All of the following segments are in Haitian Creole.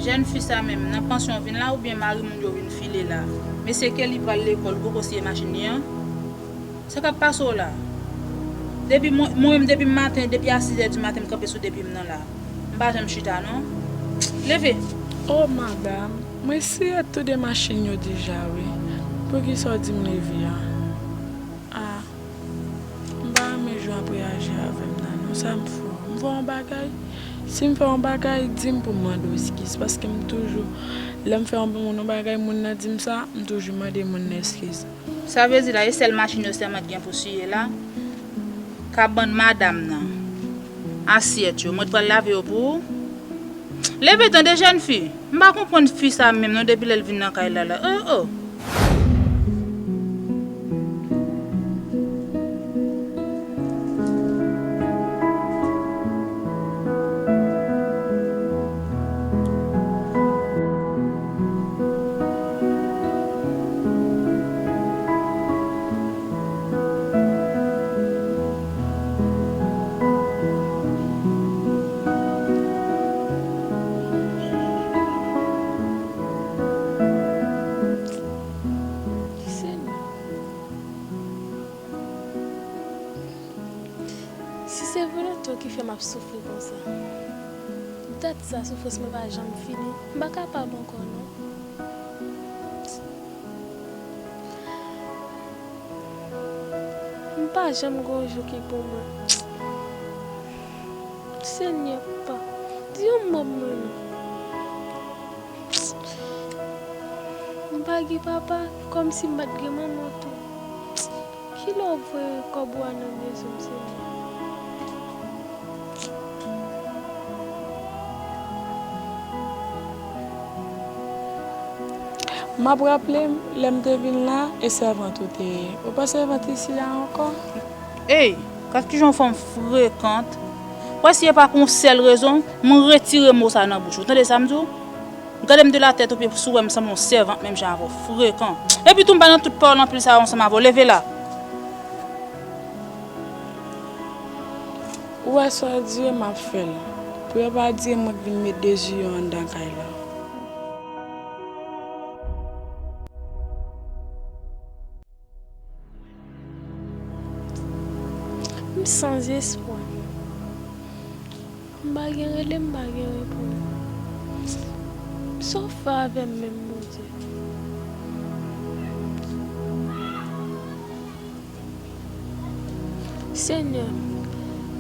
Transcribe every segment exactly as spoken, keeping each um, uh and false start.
Jèn fi sa menm, nan pansyon vin la oubyen mari moun yo vin file la? Mesye Kelly pral lekòl, ou poko siye machin li an? Sa k ap pase w la? Depi mwen, mwen menm, depi maten, depi a sizè di maten, m kanpe sou de pye m nan la. M pa janm chita, non. Leve! Oh, madam, mwen siye tou de machin yo deja, wi. Poukisa w di m leve a? Ah, m pa renmen jan w ap reyaji avè m nan, non. Sa m fè w? M fè w yon bagay? Si m fè w yon bagay, di m pou m mande w eskiz, paske m toujou, lè m fè yon moun yon bagay, moun nan di m sa, m toujou mande moun nan eskiz. Sa vle di la, e sèl machin yo sèlman t gen pou siye la? Kabann madanm nan, asyèt yo, mwen t pral lave yo pou ou? Leve tande, jèn fi! M pa konprann fi sa menm non, depi lè l vin nan kay la la. Oh, oh! Senyè, si se volonte w ki fè m ap soufri konsa, dat sa soufrans mwen pa janm fini. M pa kapab ankò non. M pa janm gen yon jou ki pou mwen. Senyè papa, di yon mo pou mwen non. M pa gen papa, kòmsi m pa t gen manman tou. Kilè w voye kòb ou a nan bezwen m, Senyè? M ap raple m, lè m te vin la, e sèvant ou te ye. Ou pa sèvant isi a ankò? Ey, gad kijan yon fanm frekant. W wè si e pa pou yon sèl rezon, m retire mo sa nan bouch ou. Tande sa m di w? Gade m de la tèt o pye pou si w wè m sanble yon sèvant menm jan avè w, frekan. Epi tou m pa nan tout pawòl anpil sa yo ansanm avè w, leve la. Ou wè sa w di yo, m ap fè l. Pou yo pa di e mwen k vin met de zye yo anndan kay la. M sanzespwa. M pa gen rele, m pa gen reponn. Sa w fè avè m menm, Bondye? Senyè,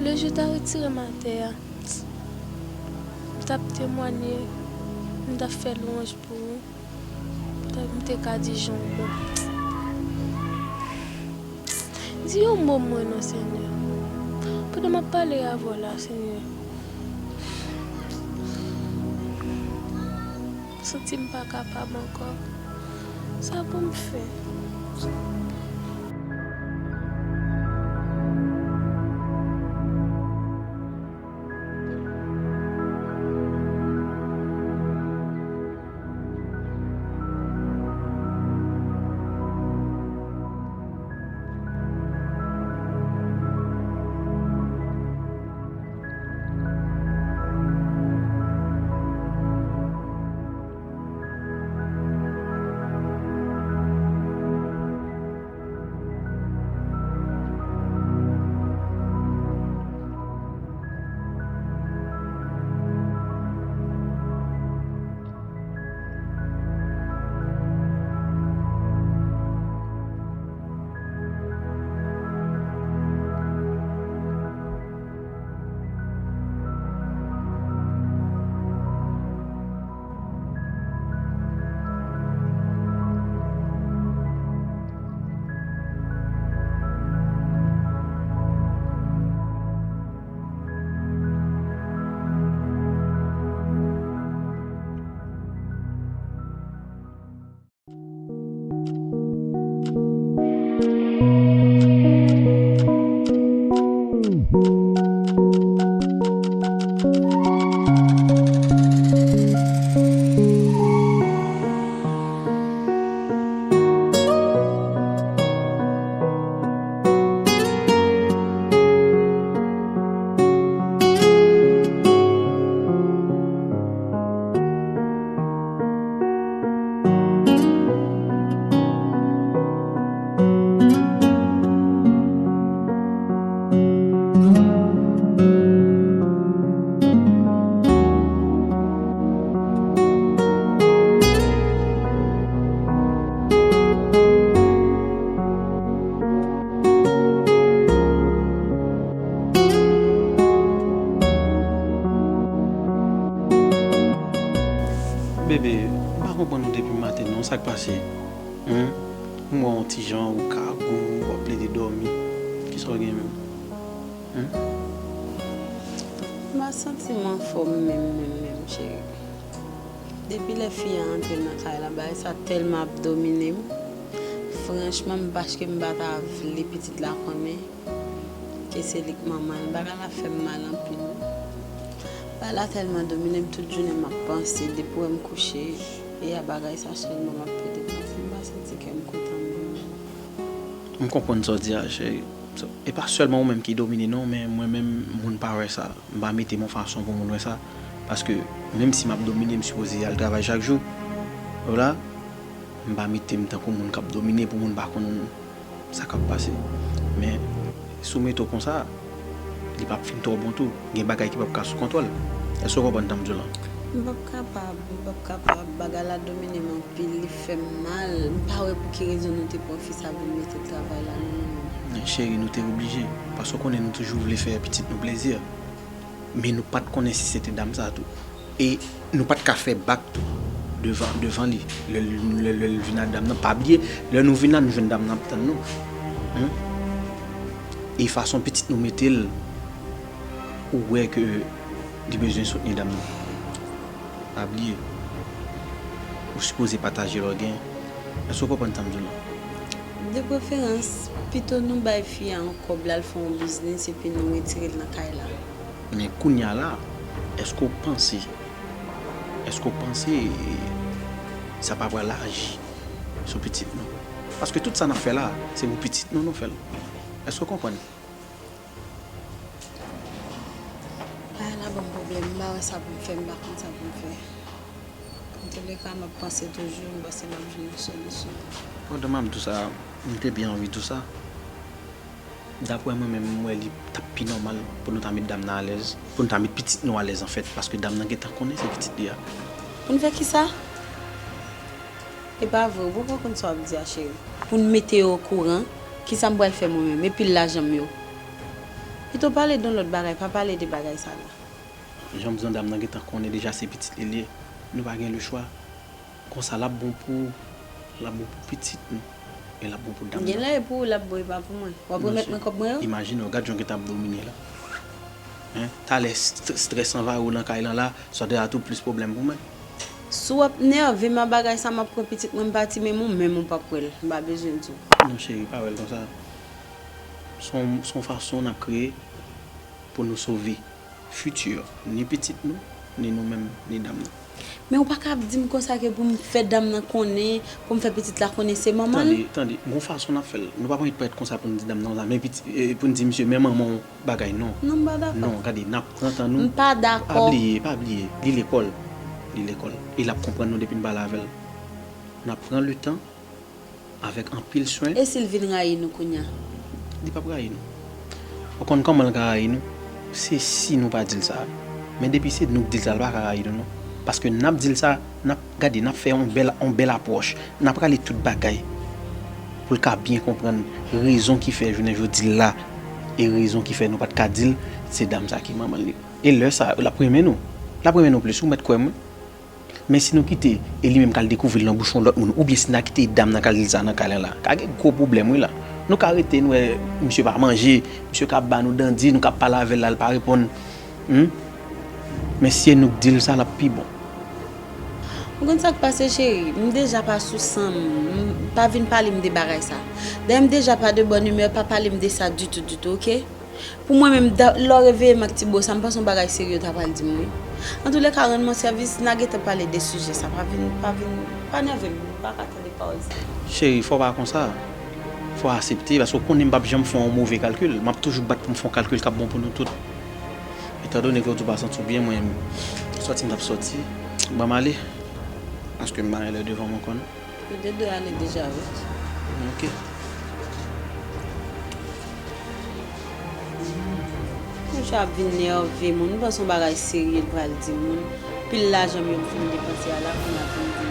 lejou w ta retire m atè a, m t ap temwanye, m t ap fè lwanj pou ou. Tank m te ka di jan w bon. Di yon mo mwen non, Senyè. Pandan m ap pale avè w la, Senyè, m santi m pa kapab ankò. Sa pou m fè? Bebe, m pa konprann ou depi maten non, sa k pase? Humm? M wè w yon ti jan, ou kagou, w ap plede dòmi. Kisa w gen menm? Humm? M pa santi m anfòm menm, menm, menm, cheri. Depi lè fi a antre nan kay la, bagay sa tèlman ap domine m. Franchman, m paske m pa ta vle pitit la konnen ke se li k manman l. Bagay la fè m mal anpil. Bagay la tèlman domine m, tout jounen m ap panse, depi w wè m kouche, e a bagay sa sèlman m ap plede panse. M pa santi kè m kontan menm. M konprann sa w di a, cheri. So, e pa sèlman ou menm ki domine non, men mwen menm, moun pa wè sa. M pa mete m yon fason pou moun wè sa. Paske menm si m ap domine, m sipoze al travay chak jou. Ou la, m pa mete m tankou moun k ap domine pou moun pa konn sa k ap pase. Men, si w mete w konsa, li p ap fin twò bon tou. Gen bagay ki p ap ka sou kontwòl. Èske w konprann sa m di w lan? M p ap kapab, m p ap kapab. Bagay la domine m anpil, li fè m mal. M pa wè pou ki rezon nou te pran fi sa vin mete l travay la nan men nou. Men cheri, nou te oblije. Paske w konnen nou toujou vle fè pitit nou plezi. Men nou pa t konnen si se te dam sa tou. E nou pa t ka fè bak tou devan, devan li. Lè, lè, lè l vin a dam nan, pa bliye, lè nou vin la, nou jwenn dam nan ap tann nou. Humm? E fason pitit nou mete l, ou wè ke li bezwen soutni dam nan. Pa bliye, ou sipoze pataje lè w gen. Èske w konprann sa m di w lan? De preferans, pito nou bay fi a yon kòb, l al fè yon biznis, epi nou retire l nan kay la. Men kounye a la, èske w panse, èske w panse sa pa pral aji sou pitit nou? Paske tout sa n ap fè la, se pou pitit nou nou fè l. Èske w konprann? Bagay la ban m pwoblèm, m pa wè sa pou m fè, m pa konn sa pou m fè. Antouleka, m ap panse toujou, m panse m ap jwenn yon solisyon. Pandan m ap di w sa, m te byen anvi di w sa. Daprè mwen menm, m wè li t ap pi nòmal pou nou ta met dam nan alèz, pou nou ta met pitit nou alèz anfèt, paske dam nan gentan konnen se pitit li a. Pou n fè kisa? E pa vre, ou poko konn sa w ap di a, cheri. Pou n mete yo okouran, kisa m pral fè mwen menm, epi lajan m yo? Pito pale de yon lòt bagay, pa pale de bagay sa la. Jan m di w, dam nan gentan konnen deja se pitit li l ye. Nou pa gen lechwa. Konsa l ap bon pou, l ap bon pou pitit nou. E l ap bon pou dam nan. Genlè e pou ou l ap bon, e pa pou mwen. W ap remèt mwen kòb mwen yo? Imajine w, gad jan w gentan ap domine la. Hen? Talè st-, strès anvayi w nan kay lan la, sa deja tou plis pwoblèm pou mwen. Si w ap nève m a bagay sa, m ap pran pitit mwen, m pati, menm ou menm ou p ap wè l. M pa bezwen di w. Non, cheri, pa wè l konsa. Se yon, se yon fason n ap kreye pou nou sove fiti, ni pitit nou, ni nou menm, ni dam nan. Men ou pa ka ap di m konsa ke pou m fè dam nan konnen, pou m fè pitit la konnen se manman l? Tande, tande, gon fason n ap fè l. Nou pa pran parèt konsa pou n di dam nan konsa, men piti, e, pou n di misye, men manman w bagay, non. Non, m pa dakò. Non, gade, n ap pran tan nou. M pa dakò. Pa bliye, pa bliye, li lekòl. Li lekòl. E l ap konprann nou depi n pale avè l. N ap pran letan avèk anpil swen. E si l vin rayi nou kounye a? Li p ap rayi nou. Ou konn kòman l ka rayi nou? Se si nou pa di l sa. Men depi se nou k di l sa, l pa ka rayi nou, non. Paske n ap di l sa, n ap, gade, n ap fè yon bèl, yon bèl apwòch. N ap rale tout bagay pou l ka byen konprann rezon ki fè jounen jodi la e rezon ki fè nou pa t ka di l se dam sa ki manman l li. E lè sa a, l ap renmen nou. L ap renmen nou plis, ou mèt kwè m wi. Men si nou kite, e li menm k al dekouvri l nan bouch yon lòt moun, oubyen si n ta kite dam nan k al di l sa nan kay lan la, ka gen gwo pwoblèm wi la. Nou ka rete, n wè misye pa manje, misye ka ba nou dandi, nou ka pale avè l la, l pa reponn. Humm. Men si se nou k di l sa, l ap pi bon. Ou konn sa k pase, cheri? M deja pa sou san m. M, pa vin pale m de bagay sa. Dayè, m deja pa de bòn imè, pa pale m de sa ditou, ditou, oke? Pou mwen menm, da-, lè w reveye m ak ti bo sa, m panse yon bagay serye w ta pral di m, wi. Antouleka, rann mwen sèvis, n a gentan pale de sijè sa. Pa vin, pa vin, pa nève m, m pa ka tande pawòl sa. Cheri, fò w pa konsa. Fò w aksepte, paske w konnen m p ap janm fè yon move kalkil. M ap toujou bat pou m fè yon kalkil k ap bon pou nou tout. Etandone ke w di w pa santi w byen, mwen, sòti m t ap sòti. Ban m ale, paske m pa gen lè devan mwen, w konn. Nou te dwe ale deja, wi. Ok. Misye ap vin nève moun. M panse yon bagay serye l pral di moun. Pil lajan m yo m fin depanse a la, kounye a pou m vin.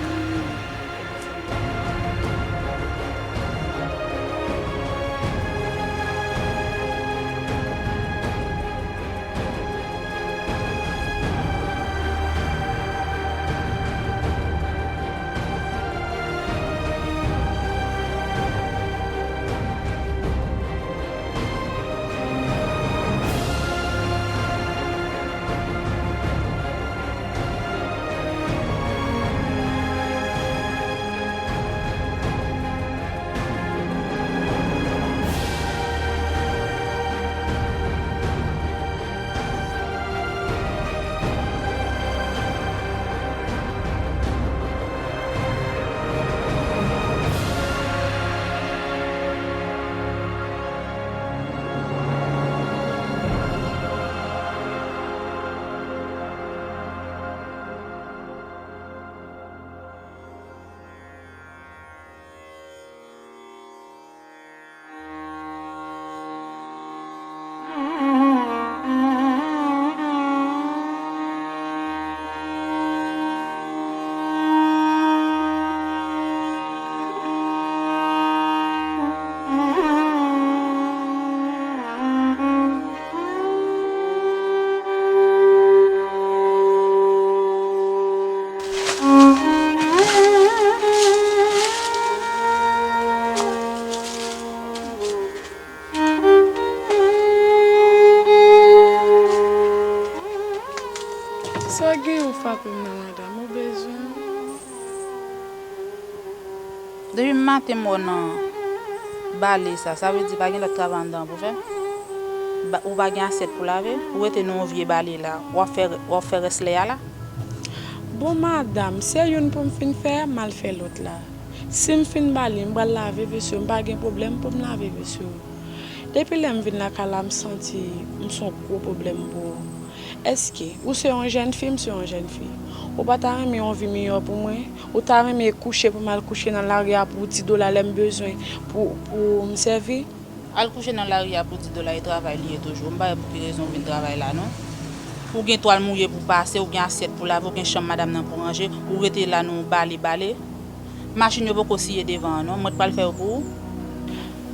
Ou frape m nan, madanm, ou bezwen m? Depi maten m wè w nan bale sa, sa vle di pa gen lòt travay anndan an pou fè? Ou pa gen asyèt pou lave? Ou rete nan yon vye bale la, w ap fè, w ap fè rès lè a la? Bon, madanm, se youn pou m fin fè a, m al fè lòt la. Si m fin bale, m pral lave vese yo, m pa gen pwoblèm pou m lave vese yo. Depi lè m vin lakay la, m santi m se yon gwo pwoblèm pou ou. Èske ou se yon jèn fi, m se yon jèn fi? Ou pa ta renmen yon vi miyò pou mwen? Ou ta renmen kouche pou m al kouche nan lari a pou di dola lè m bezwen pou, pou m sèvi? Al kouche nan lari a pou di dola e travay li ye toujou. M pa wè pou ki rezon w vin travay la non. Ou gen twal mouye pou pase, ou gen asyèt pou lave, ou gen chanm madanm nan pou ranje, ou rete la nan yon bale bale. Machin yo poko siye devan an non, mwen t pral fè yo pou ou.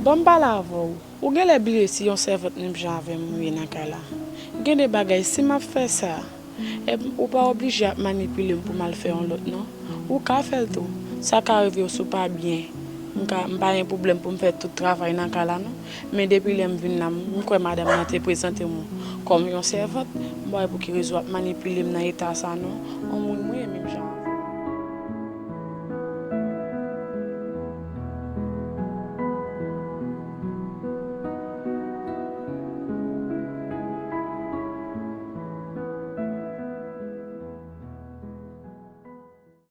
Ban m pale avè w. Ou genlè bliye si yon sèvant menm jan avè m ou ye nan kay la. Gen de bagay, si m ap fè sa, e, ou pa oblije ap manipile m pou m al fè yon lòt non. Ou ka fè l tou. Sa ka rive w si w pa byen. M ka, m pa gen pwoblèm pou m fè tout travay nan kay la non. Men depi lè m vin la, m kwè madanm nan te prezante m ou kòm yon sèvant. M pa wè pou ki rezon w ap manipile m nan eta sa non.